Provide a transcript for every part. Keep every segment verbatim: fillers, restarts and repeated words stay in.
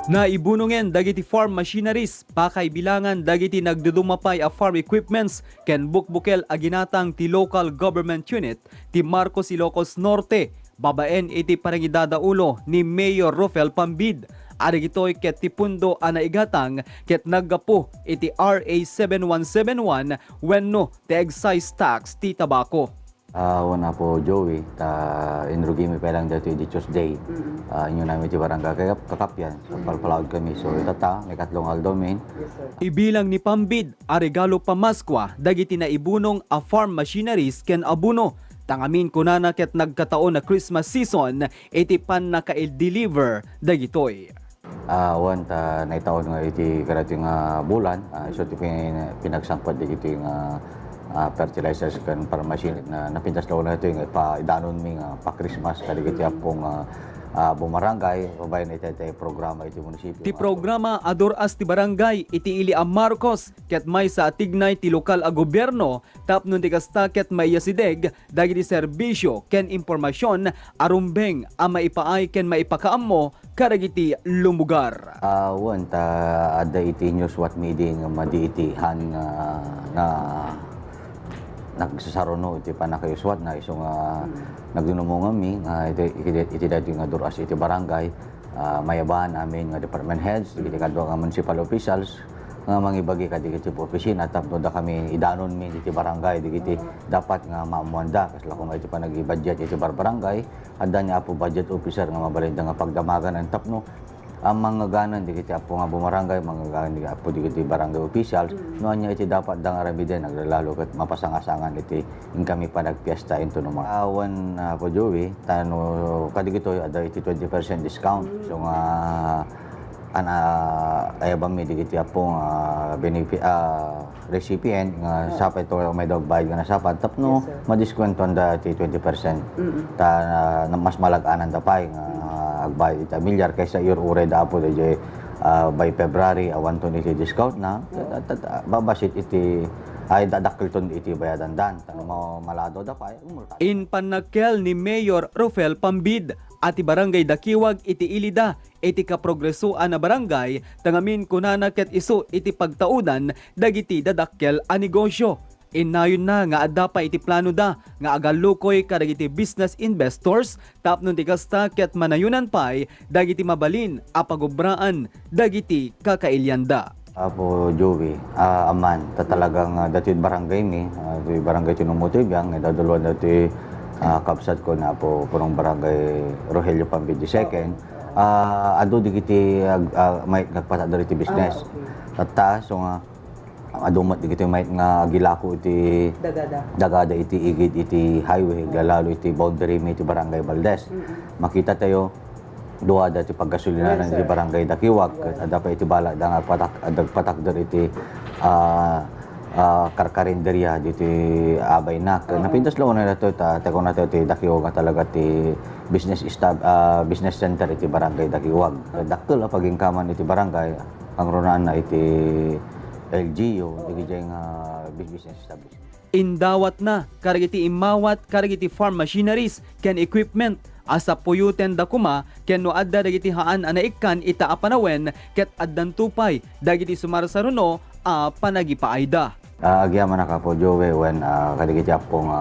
Naibunongen dagiti farm machineries, pakaibilangan dagiti nagduduma pay a farm equipments ken bukbukel a ginatang ti local government unit ti Marcos Ilocos Norte, babaen iti panangidadaulo ni Mayor Rufel Pambid. Arigitoy ket ti pundo a naigatang ket naggapu iti R A seven one seven one wenno ti excise tax ti tabako. Ah, wen, Apo Joey, ta inrugimi pay lang daytoy idi Tuesday. Mm. Ah, inyo namin ti barangay kakap-, kakapyan, sa palpalaod kami. So, itata, may katlong aldaw min. Yes, sir. Ibilang ni Pambid a regalo pamaskua dagiti naibunong a farm machineries ken abono. Tangamin kunana ket nagkataon a Christmas season iti pannaka-deliver dagitoy. Ah, wen, ta naitaon nga iti kadagitoy nga bulan, ah, isu ti pin-, pinagsangpet dagitoy nga, ah, fertilizers ken farm machine na napintas la unay itoy nga ipaidanonmi nga pa-Christmas kadagiti appo nga, ah, bumarangay, babaen iti, iti programa iti munisipio. Ti programa a dur-as ti barangay iti ili a Marcos ket maysa a tignay ti lokal a gobierno tapno ti kasta ket maiyasideg dagiti serbisio ken impormasion a rumbeng a maipaay ken maipakaammo kadagiti lumugar. Ah, wen, ta adda iti news what meeting madi iti han nga, nga nagsasaruno iti pannakayuswat na isu nga nagdunumong kami nga iti, iti, iti daytoy nga dur-as iti barangay, ah, mayaban amin nga department heads, iti kadua nga municipal officials, nga mangibagi kadagiti opisina tapno da kami idanonmi iti barangay dagiti dapat nga maammuanda. Kasla koma iti panagibudget iti barbarangay, adda ni Apo budget officer nga mabalinda nga pagdamagan tapno, ah, mangaganan dagiti Apo nga bumarangay, mangaganan dagiti Apo dagiti barangay officials, no ania iti dapat da nga aramiden, aglalalo ket mapasangasangan iti inkami panagpiesta into no ma-, awan, Apo Joey, ta no kadagitoy adda iti twenty percent discount. So nga, ana, ayabanmi dagiti Apo nga benefi-, ah, recipient nga sapay to may dagbayad nga nasapad tapno madiskuentoanda ti twenty percent. Ta, ah, mas malag-ananda pay nga agbayad iti amilyar kaysa ur-uray da Apo daydiay, ah, by February, awanton iti discount na. Ta, ta, ta, babasit iti, ay, dadakkelton iti bayadandan. Ta no ma-, malado da pay, multa. Impannakkel ni Mayor Rufel Pambid a ti Barangay Dakiwag iti ilida iti kaprogresoan a barangay, tangamin kunana ket isu iti pagtaudan dagiti dadakkel a negosyo. Innayonna nga adda pay iti planoda nga agallukoy kadagiti business investors tapno ti kasta ket manayonan pay dagiti mabalin a pagubraan dagiti kakailianda. Apo Joey, ah, amman, ta talagang, ah, datoy barangay mi, ah, datoy barangay Tinumutoy Biang, nga idadaluan datoy, ah, kabsat ko nga Apo Purong Barangay Rogelio Pambid the second. Ah, adu digiti ag-, ah, may nagpatakder iti business. Ah, okay. Tatta, so nga, adu met digiti may nga agilako iti dagada. Dagada iti igid iti highway, aglalalo iti boundary mi iti Barangay Valdez. Mm-mm. Makita tayo, dua da ti paggasolinanan iti Barangay Dakiwag, ket adda pay iti balakda nga agpatak-, agpatakder iti, ah, ah, karkarinderia diti abayna. Ket napintas la unay datoy ta, ta kunana ti Dakiwag nga talaga ti business estab-, ah, business center iti Barangay Dakiwag. Dakkel a pagingkaman iti barangay, pangrunaan na iti L G U, iti nga business establishment. Indawatna kadagiti immawat kadagiti farm machineries ken equipment a sapuyotenda koma ken no adda dagiti haan a naikkan ita a panawen ket addanto pay dagiti sumarsaruno a panagipaayda. Ah, agyamanak, Apo Joey, wen, ah, kadagiti appo nga,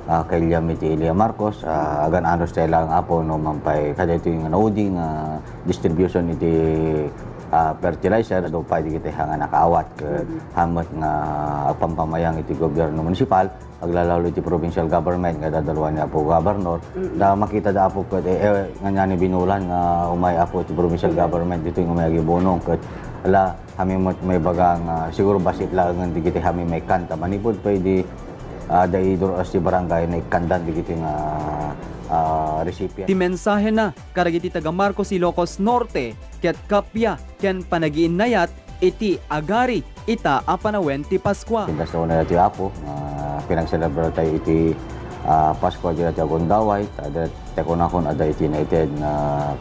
ah, kailiam iti Elia Marcos, ah, agan-anos tayo lang, Apo, no, mampay kadagitoy nga naudi nga distribution iti, ah, fertilizer, adu pay dagiti haan nga nakaawat, ket haan met nga agpampamayang iti gobierno munisipal, aglalalo iti provincial government nga idadaluan ni Apo Governor. Ta makita da, Apo, ket, eh, eh, nga nani binulan nga umay, Apo, iti provincial government ditoy nga umay agibunong, ket ala, kami met maibaga nga siguro bassit laengen dagiti kami maikkan ta manipud pay di, ah, daydur-as ti barangay naikkandan dagiti nga, ah, recipient. Ti mensahena kadagiti taga Marcos Ilocos Norte ket kappia ken panagiinnayat iti agari ita a panawen ti Paskua. Pintas la unay ti Apo nga pinagselebrar tayo iti, ah, Paskua dita ti agundaway, ta, ta kunakon adda iti naited nga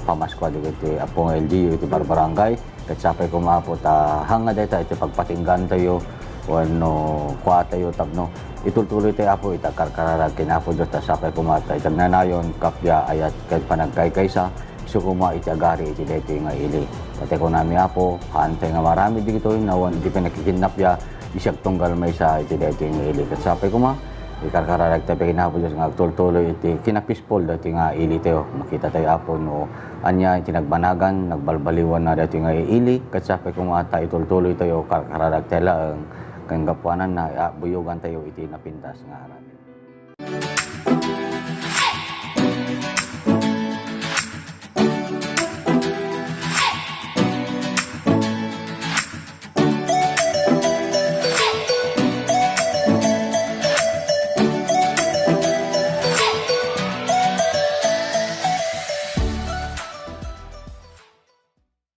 pamaskua dagiti appo nga L G U iti barbarangay. Ket sapay koma, Apo, ta hanga dayta iti pagpatinggaan tayo wenno kua tayo tapno itultuloy tayo, Apo, ita karkararag ken Apo Dios, ta sapay koma ta iti agnanayon, kappia, ayat, ken panagkaykaysa, Isu koma iti agari iti daytoy nga ili. Ket kunami, Apo, haantay nga maaramid dagitoy, awan iti pannakikidnapda, iti siak tunggal maysa iti daytoy nga ili. Ket sapay koma, ikarkararagtayo pay ken Apo Dios nga agtultuloy iti kinapispol daytoy nga ilitayo. Makitatayo, Apo, no ania iti nagbanagan, nagbalbaliwanna daytoy nga ili. Ket sapay koma ta itultuloytayo, karkararagtayo laeng, ken gapuananna, a, buyogantayo iti napintas nga aramid.